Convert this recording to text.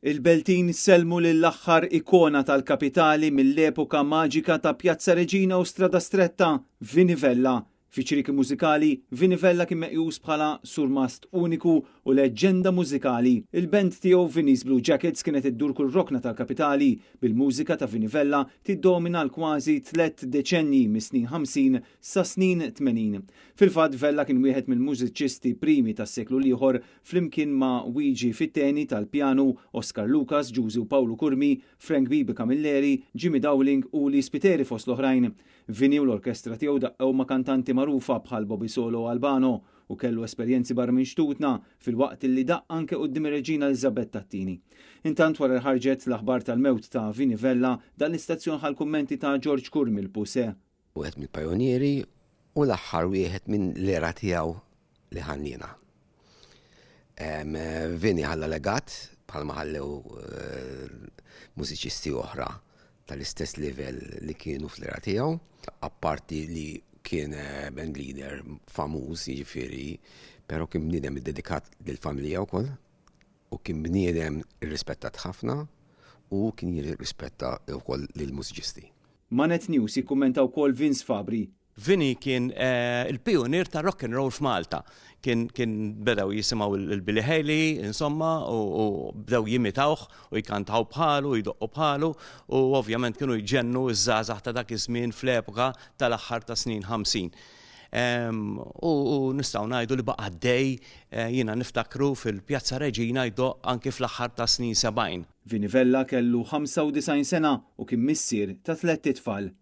Il-Beltin sellmu lill-aħħar ikona tal-kapitali mill-epoka maġika ta' Pjazza Reġina u Strada Stretta, Vinnie Vella. Fi ċrieki mużikali, Vinnie Vella kien meqjus bħala surmast uniku u leġġenda mużikali. Il-band tiegħu Vinnie's Blue Jackets kienet iddur kull rokna tal-kapitali, bil-mużika ta' Vinnie Vella tiddomina għal kważi tlett deċennji mis-snin 50 sas-snin 80. Fil-fatt Vella kien wieħed mill-mużiċisti primi tas-seklu l-ieħor flimkien ma' Wiġi Fitteni tal-pjanu, Oscar Lucas, Ġużi u Pawlu Curmi, Frank Bibi Camilleri, Jimmy Dowling u Lee Spiteri fost l-oħrajn. Vinnie u l-orkestra tiegħu daqqew ma' kantanti magħrufa bħal Bobby Solo u Albano u kellu esperjenzi barra minn xtutna filwaqt li daqq anke quddiem ir-Reġina Eliżabetta t-Tieni. Intant wara li ħarġet l-aħbar tal-mewt ta' Vinnie Vella, dan l-istazzjon ħa l-kummenti ta' George Curmi l-Puse. Wieħed mill-pajonieri u l-aħħar wieħed minn l-era tiegħu li ħallina. Vinnie ħalla legat bħalma ħallew mużiċisti oħra tal-istess livell li kienu fl-era tiegħu, apparti li kien band leader famuż, jiġifieri, però kien bniedem iddedikat lill-familja wkoll u kien bniedem irrispettat ħafna u kien jirrispetta wkoll lill-mużiċisti. Ma' Net News jikkummenta wkoll Vince Fabri. Vinnie kien il-pijunier tar-rock and roll f'Malta. Kien kien bedew jisimgħu lil Billy Haley, insomma, u bdew jimitawh u jkantaw bħalu, jdoqqu bħalu u ovvjament kienu jġennu ż-żgħażagħ ta' dak iż-żmien fl-epoka tal-aħħar tas-snin 50. U nistgħu ngħidu li baqa' għaddej, jiena niftakru fil-Pjazza Reġina jdoqq anki fl-aħħar tas-snin 70. Vinnie Vella kellu 95 sena u kien missier ta' tlett itfal.